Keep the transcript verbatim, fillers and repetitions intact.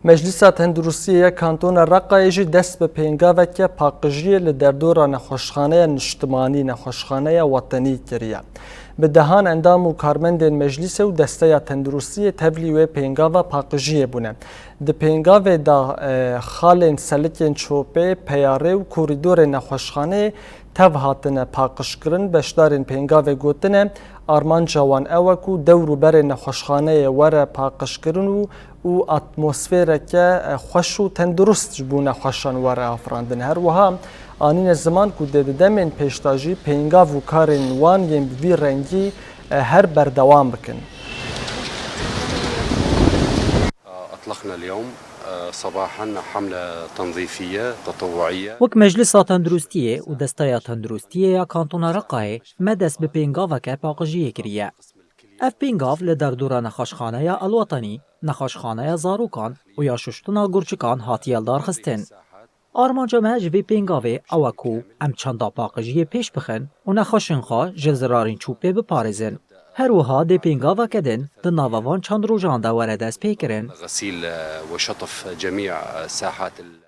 Meclisa Tenduristiyê ya Kantona Reqayê jî dest bi pêngaveke paqijiyê li derdora nexweşxaneya niştimanî, nexweşxaneya wetenî kiriye. Bi dehan endam û karmendên meclîsê û desteya tenduristiyê tevlî wê pêngava paqijiyê bûne. Di pêngavê de, e, xalên selikên çopê, peyarê û korîdorên nexweşxaneyê tev hatine paqijkirin. Beşdarên pêngavê gotine, armanca wan ew e ku dewr û berê nexweşxaneyê were paqijkirin û, û atmosfereke, e, xweş û tendurist ji bo nexweşan were afirandin. Her wiha anîne ziman ku dê di demên pêş de jî pêngav û karên wan yên bi vî rengî, e, her berdewam bikin. أطلقنا اليوم، آه، صباحا حملة تنظيفية تطوعية. Wek Meclisa Tenduristiyê û Desteya Tenduristiyê ya Kantona Reqayê me dest bi pêngaveke paqijiyê kiriye. Ev pêngav li derdora nexweşxaneya Elwetenî, nexweşxaneya zarokan û ya şuştina gurçikan hatiye lidarxistin. Armanca me ji vê pêngavê ew e ku em çanda paqijiyê pêş bixin û nexweşên xwe ji zirarên çopê biparêzin. Her wiha dê pêngaveke din di nava van çend rojan de were destpêkirin. غسيل، آه، وشطف جميع، آه، ساحات ال-